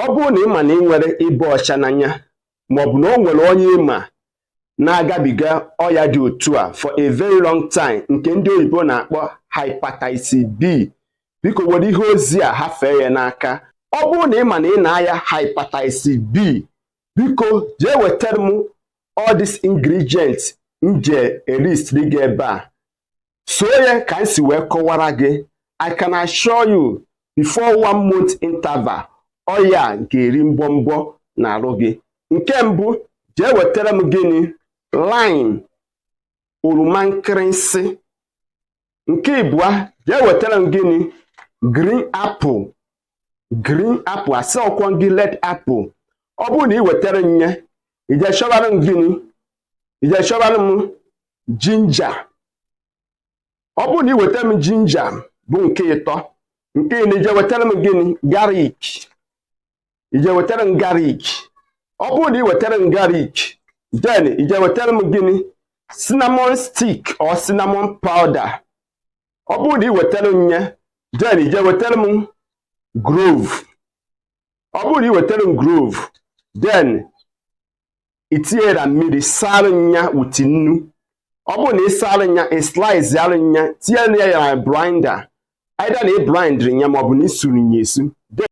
Ọ bụrụ na ị ma na ị nwere ịba ọcha n'anya, maọbụ na o nwere onye ịma na-agabiga ọya dị otu a for a very long time, nke ndị oyibo na-akpọ hepatitis B, biko were ihe ozi a hafee ya n'aka. Ọ bụrụ na ị ma na ị na-aya hepatitis B, biko jee wetara m all these ingredients nje eristri gị ebe a, so ya ka m si wee kọwara gị. I can assure you, before one month interval, ọya ga-eri mbọmbọ n'arụ gị. Nke mbụ, jee wetara m gịnị? Lime, oroma nkịrịsị. Nke ịbụa, jee wetara m gịnị? Green apple. Green apple, asị ọkwọ gị red apple. Ọ bụrụ na ị wetara m nye, ije chọbara m gịnị? Ije chọbara m ginger. Ọ bụrụ na ị wetara m ginger, bụ nke ịtọ. Nke ịnọ, ije wetara m gịnị? Garlic. Ije wetara m garlic. Ọ bụrụ na ị wetara m garlic, then ije wetara m gịnị? Cinnamon stick or cinnamon powder. Ọ bụrụ na ị wetara m nye, then ije wetara m clove. Ọ bụrụ na ị wetara m clove, then itinye na mmiri, sara nya with nnu. Ọ bụrụ na ị sara nya, ị slice arụ nya, tinye ya na blender, either na ị blend ya maọbụ na ị suru ya esu.